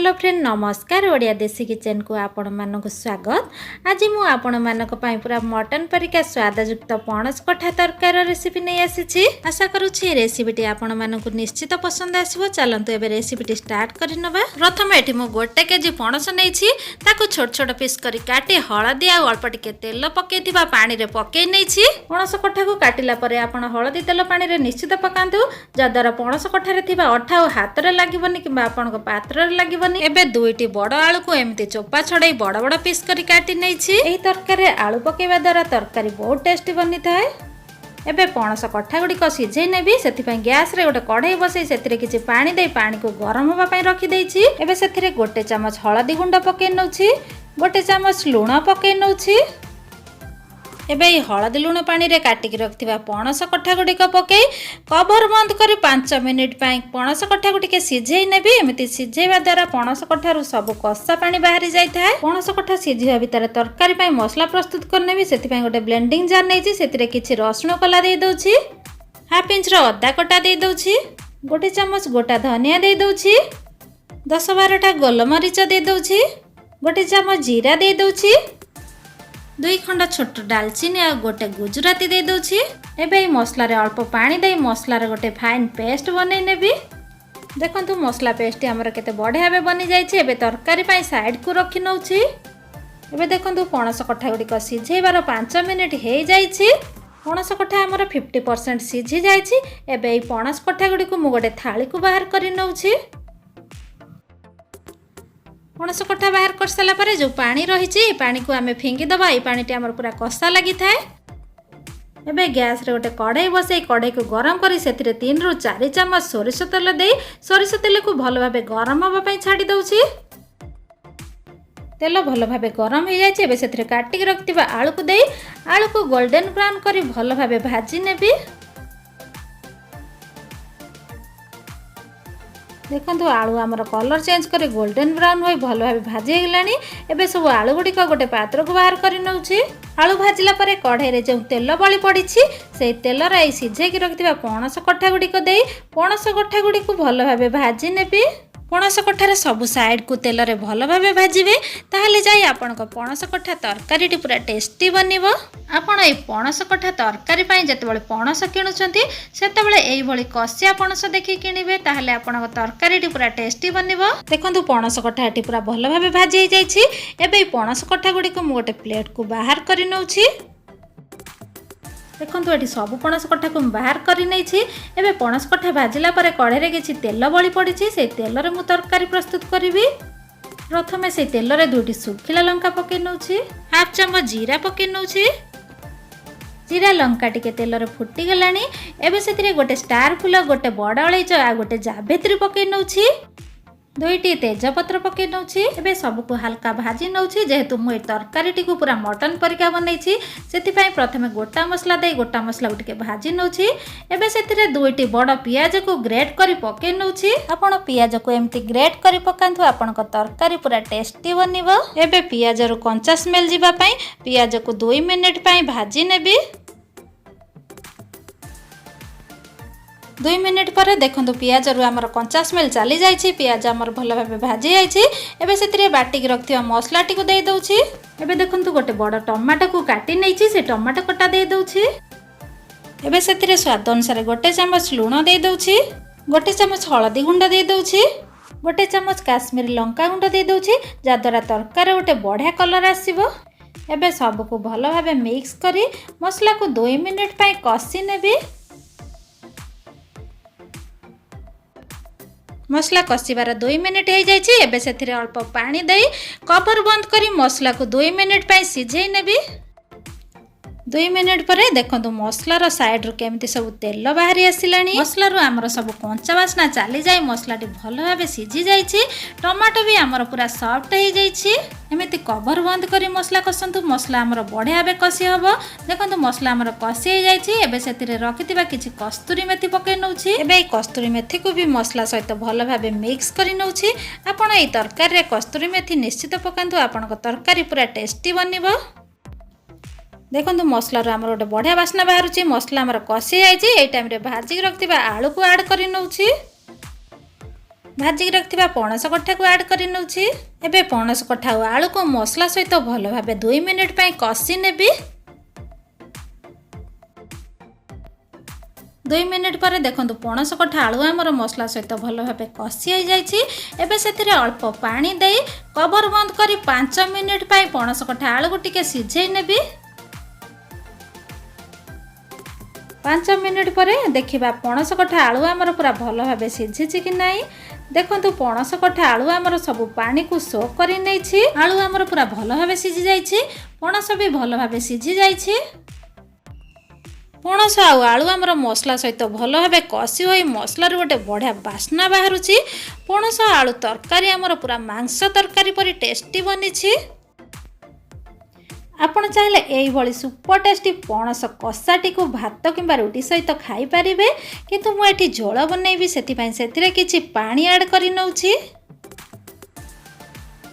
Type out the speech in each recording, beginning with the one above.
Hello friend, ନମସ୍କାର। ଓଡ଼ିଆ ଦେଶୀ କିଚେନକୁ ଆପଣମାନଙ୍କୁ ସ୍ୱାଗତ। ଆଜି ମୁଁ ଆପଣମାନଙ୍କ ପାଇଁ ପୁରା ମଟନ୍ ପରିକା ସ୍ୱାଦଯୁକ୍ତ ପଣସ କଠା ତରକାରୀର ରେସିପି ନେଇ ଆସିଛି। ଆଶା କରୁଛି ଏ ରେସିପିଟି ଆପଣମାନଙ୍କୁ ନିଶ୍ଚିତ ପସନ୍ଦ ଆସିବ। ଚାଲନ୍ତୁ, ଏବେ ରେସିପିଟି ଷ୍ଟାର୍ଟ କରିନେବା। ପ୍ରଥମେ ଏଠି ମୁଁ 1 କେଜି ପଣସ ନେଇଛି। ତାକୁ ଛୋଟ ଛୋଟ ପିସ୍ କରି କାଟି ହଳଦୀ ଆଉ ଅଳ୍ପ ଟିକେ ତେଲ ପକେଇଥିବା ପାଣିରେ ପକେଇ ନେଇଛି। ପଣସ କଠାକୁ କାଟିଲା ପରେ ଆପଣ ହଳଦୀ ତେଲ ପାଣିରେ ନିଶ୍ଚିତ ପକାନ୍ତୁ, ଯାହାଦ୍ୱାରା ପଣସ କଠାରେ ଥିବା ଅଠା ଆଉ ହାତରେ ଲାଗିବନି କିମ୍ବା ଆପଣଙ୍କ ପାତ୍ରରେ ଲାଗିବନି। ଏବେ ଦୁଇଟି ବଡ଼ ଆଳୁକୁ ଏମିତି ଚୋପା ଛଡ଼େଇ ବଡ଼ ବଡ଼ ପିସ୍ କରି କାଟି ନେଇଛି। ଏହି ତରକାରୀରେ ଆଳୁ ପକେଇବା ଦ୍ୱାରା ତରକାରୀ ବହୁତ ଟେଷ୍ଟି ବନିଥାଏ। ଏବେ ପଣସ କଠା ଗୁଡ଼ିକ ସିଝେଇ ନେବି। ସେଥିପାଇଁ ଗ୍ୟାସରେ ଗୋଟେ କଢ଼େଇ ବସେଇ ସେଥିରେ କିଛି ପାଣି ଦେଇ ପାଣିକୁ ଗରମ ହେବା ପାଇଁ ରଖିଦେଇଛି। ଏବେ ସେଥିରେ 1 ଚାମଚ ହଳଦୀ ଗୁଣ୍ଡ ପକେଇ ନେଉଛି, 1 ଚାମଚ ଲୁଣ ପକେଇ ନେଉଛି। ଏବେ ଏହି ହଳଦୀ ଲୁଣ ପାଣିରେ କାଟିକି ରଖିଥିବା ପଣସ କଠା ଗୁଡ଼ିକ ପକାଇ କଭର ବନ୍ଦ କରି 5 ମିନିଟ୍ ପାଇଁ ପଣସ କଠାକୁ ଟିକେ ସିଝେଇ ନେବି। ଏମିତି ସିଝେଇବା ଦ୍ୱାରା ପଣସ କଠାରୁ ସବୁ କଷା ପାଣି ବାହାରି ଯାଇଥାଏ। ପଣସ କଠା ସିଝିବା ଭିତରେ ତରକାରୀ ପାଇଁ ମସଲା ପ୍ରସ୍ତୁତ କରିନେବି। ସେଥିପାଇଁ ଗୋଟେ ବ୍ଲେଣ୍ଡିଂ ଜାର୍ ନେଇଛି। ସେଥିରେ କିଛି ରସୁଣ କୋଲା ଦେଇଦେଉଛି, ହାଫ୍ ଇଞ୍ଚର ଅଦା କଟା ଦେଇଦେଉଛି, 1 ଚାମଚ ଗୋଟା ଧନିଆ ଦେଇଦେଉଛି, 10-12ଟା ଗୋଲମରିଚ ଦେଇଦେଉଛି, 1 ଚାମଚ ଜିରା ଦେଇଦେଉଛି, ଦୁଇ ଖଣ୍ଡ ଛୋଟ ଡାଲଚିନି ଆଉ ଗୋଟେ ଗୁଜୁରାତି ଦେଇଦେଉଛି। ଏବେ ଏଇ ମସଲାରେ ଅଳ୍ପ ପାଣି ଦେଇ ମସଲାର ଗୋଟେ ଫାଇନ୍ ପେଷ୍ଟ ବନେଇ ନେବି। ଦେଖନ୍ତୁ, ମସଲା ପେଷ୍ଟଟି ଆମର କେତେ ବଢ଼ିଆ ଭାବେ ବନିଯାଇଛି। ଏବେ ତରକାରୀ ପାଇଁ ସାଇଡ଼କୁ ରଖି ନେଉଛି। ଏବେ ଦେଖନ୍ତୁ, ପଣସ କଠା ଗୁଡ଼ିକ ସିଝେଇବାର 5 ମିନିଟ୍ ହେଇଯାଇଛି। ପଣସ କଠା ଆମର 50% ସିଝି ଯାଇଛି। ଏବେ ଏଇ ପଣସ କଠା ଗୁଡ଼ିକୁ ମୁଁ ଗୋଟେ ଥାଳିକୁ ବାହାର କରି ନେଉଛି। ପଣସ କଠା ବାହାର କରିସାରିଲା ପରେ ଯେଉଁ ପାଣି ରହିଛି, ଏ ପାଣିକୁ ଆମେ ଫିଙ୍ଗିଦେବା। ଏଇ ପାଣିଟି ଆମର ପୁରା କଷା ଲାଗିଥାଏ। ଏବେ ଗ୍ୟାସରେ ଗୋଟେ କଢ଼େଇ ବସେଇ କଢ଼େଇକୁ ଗରମ କରି ସେଥିରେ 3ରୁ 4 ଚାମଚ ସୋରିଷ ତେଲ ଦେଇ ସୋରିଷ ତେଲକୁ ଭଲ ଭାବେ ଗରମ ହେବା ପାଇଁ ଛାଡ଼ି ଦେଉଛି। ତେଲ ଭଲ ଭାବେ ଗରମ ହେଇଯାଇଛି। ଏବେ ସେଥିରେ କାଟିକି ରଖିଥିବା ଆଳୁକୁ ଦେଇ ଆଳୁକୁ ଗୋଲ୍ଡେନ୍ ବ୍ରାଉନ୍ କରି ଭଲ ଭାବେ ଭାଜି ନେବି। ଦେଖନ୍ତୁ, ଆଳୁ ଆମର କଲର୍ ଚେଞ୍ଜ କରି ଗୋଲ୍ଡେନ୍ ବ୍ରାଉନ୍ ହୋଇ ଭଲ ଭାବେ ଭାଜି ହେଇଗଲାଣି। ଏବେ ସବୁ ଆଳୁ ଗୁଡ଼ିକ ଗୋଟେ ପାତ୍ରକୁ ବାହାର କରି ନେଉଛି। ଆଳୁ ଭାଜିଲା ପରେ କଢ଼େଇରେ ଯେଉଁ ତେଲ ବଳି ପଡ଼ିଛି, ସେଇ ତେଲରେ ଏଇ ସିଝେଇକି ରଖିଥିବା ପଣସ କଠା ଗୁଡ଼ିକ ଦେଇ ପଣସ କଠା ଗୁଡ଼ିକୁ ଭଲ ଭାବେ ଭାଜି ନେବି। ପଣସ କଠାରେ ସବୁ ସାଇଡ଼କୁ ତେଲରେ ଭଲ ଭାବେ ଭାଜିବେ, ତାହେଲେ ଯାଇ ଆପଣଙ୍କ ପଣସ କଠା ତରକାରୀଟି ପୁରା ଟେଷ୍ଟି ବନିବ। ଆପଣ ଏଇ ପଣସ କଠା ତରକାରୀ ପାଇଁ ଯେତେବେଳେ ପଣସ କିଣୁଛନ୍ତି, ସେତେବେଳେ ଏଇଭଳି କଷିଆ ପଣସ ଦେଖି କିଣିବେ, ତାହେଲେ ଆପଣଙ୍କ ତରକାରୀଟି ପୁରା ଟେଷ୍ଟି ବନିବ। ଦେଖନ୍ତୁ, ପଣସ କଠା ଏଠି ପୁରା ଭଲ ଭାବେ ଭାଜି ହେଇଯାଇଛି। ଏବେ ଏଇ ପଣସ କଠା ଗୁଡ଼ିକୁ ମୁଁ ଗୋଟେ ପ୍ଲେଟକୁ ବାହାର କରି ନେଉଛି। ଦେଖନ୍ତୁ, ଏଠି ସବୁ ପଣସ କଠାକୁ ମୁଁ ବାହାର କରି ନେଇଛି। ଏବେ ପଣସ କଠା ଭାଜିଲା ପରେ କଢ଼େଇରେ କିଛି ତେଲ ବଳି ପଡ଼ିଛି। ସେଇ ତେଲରେ ମୁଁ ତରକାରୀ ପ୍ରସ୍ତୁତ କରିବି। ପ୍ରଥମେ ସେଇ ତେଲରେ ଦୁଇଟି ଶୁଖିଲା ଲଙ୍କା ପକାଇ ନେଉଛି, ହାଫ୍ ଚାମଚ ଜିରା ପକାଇ ନେଉଛି। ଜିରା ଲଙ୍କା ଟିକେ ତେଲରେ ଫୁଟିଗଲାଣି। ଏବେ ସେଥିରେ ଗୋଟେ ଷ୍ଟାର ଫୁଲ, ଗୋଟେ ବଡ଼ ଅଳେଇଚ ଆଉ ଗୋଟେ ଜାଭେତ୍ରୀ ପକାଇ ନେଉଛି। ଦୁଇଟି ତେଜପତ୍ର ପକାଇ ନେଉଛି। ଏବେ ସବୁକୁ ହାଲକା ଭାଜି ନେଉଛି। ଯେହେତୁ ମୁଁ ଏ ତରକାରୀଟିକୁ ପୁରା ମଟନ୍ ପରିକା ବନେଇଛି, ସେଥିପାଇଁ ପ୍ରଥମେ ଗୋଟା ମସଲା ଦେଇ ଗୋଟା ମସଲାକୁ ଟିକେ ଭାଜି ନେଉଛି। ଏବେ ସେଥିରେ ଦୁଇଟି ବଡ଼ ପିଆଜକୁ ଗ୍ରେଟ୍ କରି ପକାଇ ନେଉଛି। ଆପଣ ପିଆଜକୁ ଏମିତି ଗ୍ରେଟ୍ କରି ପକାନ୍ତୁ, ଆପଣଙ୍କ ତରକାରୀ ପୁରା ଟେଷ୍ଟି ବନିବ। ଏବେ ପିଆଜରୁ କଞ୍ଚା ସ୍ମେଲ୍ ଯିବା ପାଇଁ ପିଆଜକୁ 2 ମିନିଟ୍ ପାଇଁ ଭାଜି ନେବି। 2 ମିନିଟ୍ ପରେ ଦେଖନ୍ତୁ, ପିଆଜରୁ ଆମର କଞ୍ଚା ସ୍ମେଲ୍ ଚାଲି ଯାଇଛି। ପିଆଜ ଆମର ଭଲ ଭାବେ ଭାଜି ଯାଇଛି। ଏବେ ସେଥିରେ ବାଟିକି ରଖିଥିବା ମସଲାଟିକୁ ଦେଇଦେଉଛି। ଏବେ ଦେଖନ୍ତୁ, ଗୋଟେ ବଡ଼ ଟମାଟୋକୁ କାଟି ନେଇଛି, ସେ ଟମାଟୋ କଟା ଦେଇଦେଉଛି। ଏବେ ସେଥିରେ ସ୍ୱାଦ ଅନୁସାରେ 1 ଚାମଚ ଲୁଣ ଦେଇଦେଉଛି, 1 ଚାମଚ ହଳଦୀ ଗୁଣ୍ଡ ଦେଇଦେଉଛି, 1 ଚାମଚ କାଶ୍ମୀର ଲଙ୍କା ଗୁଣ୍ଡ ଦେଇଦେଉଛି, ଯାହାଦ୍ୱାରା ତରକାରୀରେ ଗୋଟେ ବଢ଼ିଆ କଲର୍ ଆସିବ। ଏବେ ସବୁକୁ ଭଲ ଭାବେ ମିକ୍ସ କରି ମସଲାକୁ 2 ମିନିଟ୍ ପାଇଁ କଷି ନେବି। ମସଲା କଷିବାର 2 ମିନିଟ୍ ହେଇଯାଇଛି। ଏବେ ସେଥିରେ ଅଳ୍ପ ପାଣି ଦେଇ କଭର ବନ୍ଦ କରି ମସଲାକୁ 2 ମିନିଟ୍ ପାଇଁ ସିଝେଇ ନେବି। 2 ମିନିଟ୍ ପରେ ଦେଖନ୍ତୁ, ମସଲାର ସାଇଡ଼ରୁ କେମିତି ସବୁ ତେଲ ବାହାରି ଆସିଲାଣି। ମସଲାରୁ ଆମର ସବୁ କଞ୍ଚା ବାସ୍ନା ଚାଲିଯାଇ ମସଲାଟି ଭଲ ଭାବେ ସିଝି ଯାଇଛି। ଟମାଟୋ ବି ଆମର ପୁରା ସଫ୍ଟ ହେଇଯାଇଛି। ଏମିତି କଭର ବନ୍ଦ କରି ମସଲା କଷନ୍ତୁ, ମସଲା ଆମର ବଢ଼ିଆ ଭାବେ କଷି ହେବ। ଦେଖନ୍ତୁ, ମସଲା ଆମର କଷି ହେଇଯାଇଛି। ଏବେ ସେଥିରେ ରଖିଥିବା କିଛି କସ୍ତୁରୀ ମେଥି ପକାଇ ନେଉଛି। ଏବେ ଏଇ କସ୍ତୁରୀ ମେଥିକୁ ବି ମସଲା ସହିତ ଭଲ ଭାବେ ମିକ୍ସ କରି ନେଉଛି। ଆପଣ ଏଇ ତରକାରୀରେ କସ୍ତୁରୀ ମେଥି ନିଶ୍ଚିତ ପକାନ୍ତୁ, ଆପଣଙ୍କ ତରକାରୀ ପୁରା ଟେଷ୍ଟି ବନିବ। ଦେଖନ୍ତୁ, ମସଲାରୁ ଆମର ଗୋଟେ ବଢ଼ିଆ ବାସ୍ନା ବାହାରୁଛି। ମସଲା ଆମର କଷି ଯାଇଛି। ଏଇ ଟାଇମ୍ରେ ଭାଜିକି ରଖିଥିବା ଆଳୁକୁ ଆଡ଼୍ କରି ନେଉଛି। ଭାଜିକି ରଖିଥିବା ପଣସ କଠାକୁ ଆଡ଼୍ କରି ନେଉଛି। ଏବେ ପଣସ କଠା ଆଉ ଆଳୁକୁ ମସଲା ସହିତ ଭଲ ଭାବେ 2 ମିନିଟ୍ ପାଇଁ କଷି ନେବି। 2 ମିନିଟ୍ ପରେ ଦେଖନ୍ତୁ, ପଣସ କଠା ଆଳୁ ଆମର ମସଲା ସହିତ ଭଲ ଭାବେ କଷି ହେଇଯାଇଛି। ଏବେ ସେଥିରେ ଅଳ୍ପ ପାଣି ଦେଇ କଭର ବନ୍ଦ କରି 5 ମିନିଟ୍ ପାଇଁ ପଣସ କଠା ଆଳୁକୁ ଟିକେ ସିଝେଇ ନେବି। 5 ମିନିଟ୍ ପରେ ଦେଖିବା, ପଣସ କଠା ଆଳୁ ଆମର ପୁରା ଭଲ ଭାବେ ସିଝିଛି କି ନାହିଁ। ଦେଖନ୍ତୁ, ପଣସ କଠା ଆଳୁ ଆମର ସବୁ ପାଣିକୁ ସୋକ୍ କରି ନେଇଛି। ଆଳୁ ଆମର ପୁରା ଭଲ ଭାବେ ସିଝି ଯାଇଛି। ପଣସ ବି ଭଲ ଭାବେ ସିଝି ଯାଇଛି। ପଣସ ଆଉ ଆଳୁ ଆମର ମସଲା ସହିତ ଭଲ ଭାବେ କଷି ହୋଇ ମସଲାରୁ ଗୋଟେ ବଢ଼ିଆ ବାସ୍ନା ବାହାରୁଛି। ପଣସ ଆଳୁ ତରକାରୀ ଆମର ପୁରା ମାଂସ ତରକାରୀ ପରି ଟେଷ୍ଟି ବନିଛି। ଆପଣ ଚାହିଁଲେ ଏଇଭଳି ସୁପର ଟେଷ୍ଟି ପଣସ କଷାଟିକୁ ଭାତ କିମ୍ବା ରୁଟି ସହିତ ଖାଇପାରିବେ। କିନ୍ତୁ ମୁଁ ଏଠି ଝୋଳ ବନେଇବି, ସେଥିପାଇଁ ସେଥିରେ କିଛି ପାଣି ଆଡ଼୍ କରି ନେଉଛି।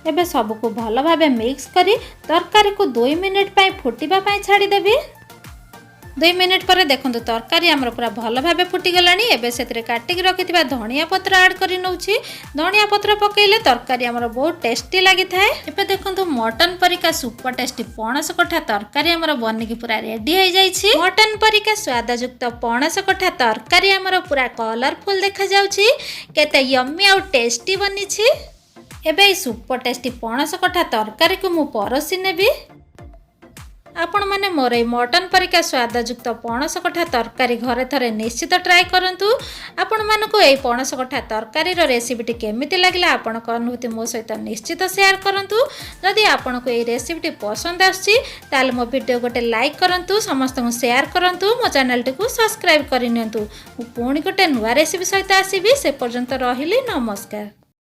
ଏବେ ସବୁକୁ ଭଲ ଭାବେ ମିକ୍ସ କରି ତରକାରୀକୁ 2 ମିନିଟ୍ ପାଇଁ ଫୁଟିବା ପାଇଁ ଛାଡ଼ିଦେବି। 2 ମିନିଟ୍ ପରେ ଦେଖନ୍ତୁ, ତରକାରୀ ଆମର ପୁରା ଭଲ ଭାବେ ଫୁଟିଗଲାଣି। ଏବେ ସେଥିରେ କାଟିକି ରଖିଥିବା ଧନିଆ ପତ୍ର ଆଡ଼୍ କରି ନେଉଛି। ଧନିଆ ପତ୍ର ପକାଇଲେ ତରକାରୀ ଆମର ବହୁତ ଟେଷ୍ଟି ଲାଗିଥାଏ। ଏବେ ଦେଖନ୍ତୁ, ମଟନ୍ ପରିକା ସୁପର ଟେଷ୍ଟି ପଣସ କଠା ତରକାରୀ ଆମର ବନିକି ପୁରା ରେଡି ହେଇଯାଇଛି। ମଟନ୍ ପରିକା ସ୍ୱାଦଯୁକ୍ତ ପଣସ କଠା ତରକାରୀ ଆମର ପୁରା କଲରଫୁଲ୍ ଦେଖାଯାଉଛି। କେତେ ୟମି ଆଉ ଟେଷ୍ଟି ବନିଛି। ଏବେ ଏଇ ସୁପର ଟେଷ୍ଟି ପଣସ କଠା ତରକାରୀକୁ ମୁଁ ପରସି ନେବି। ଆପଣମାନେ ମୋର ଏଇ ମଟନ୍ ପରିକା ସ୍ୱାଦଯୁକ୍ତ ପଣସ କଠା ତରକାରୀ ଘରେ ଥରେ ନିଶ୍ଚିତ ଟ୍ରାଏ କରନ୍ତୁ। ଆପଣମାନଙ୍କୁ ଏଇ ପଣସ କଠା ତରକାରୀର ରେସିପିଟି କେମିତି ଲାଗିଲା, ଆପଣଙ୍କ ଅନୁଭୂତି ମୋ ସହିତ ନିଶ୍ଚିତ ସେୟାର କରନ୍ତୁ। ଯଦି ଆପଣଙ୍କୁ ଏଇ ରେସିପିଟି ପସନ୍ଦ ଆସୁଛି, ତାହେଲେ ମୋ ଭିଡ଼ିଓ ଗୋଟେ ଲାଇକ୍ କରନ୍ତୁ, ସମସ୍ତଙ୍କୁ ସେୟାର କରନ୍ତୁ, ମୋ ଚ୍ୟାନେଲଟିକୁ ସବସ୍କ୍ରାଇବ୍ କରିନିଅନ୍ତୁ। ମୁଁ ପୁଣି ଗୋଟେ ନୂଆ ରେସିପି ସହିତ ଆସିବି। ସେ ପର୍ଯ୍ୟନ୍ତ ରହିଲି, ନମସ୍କାର।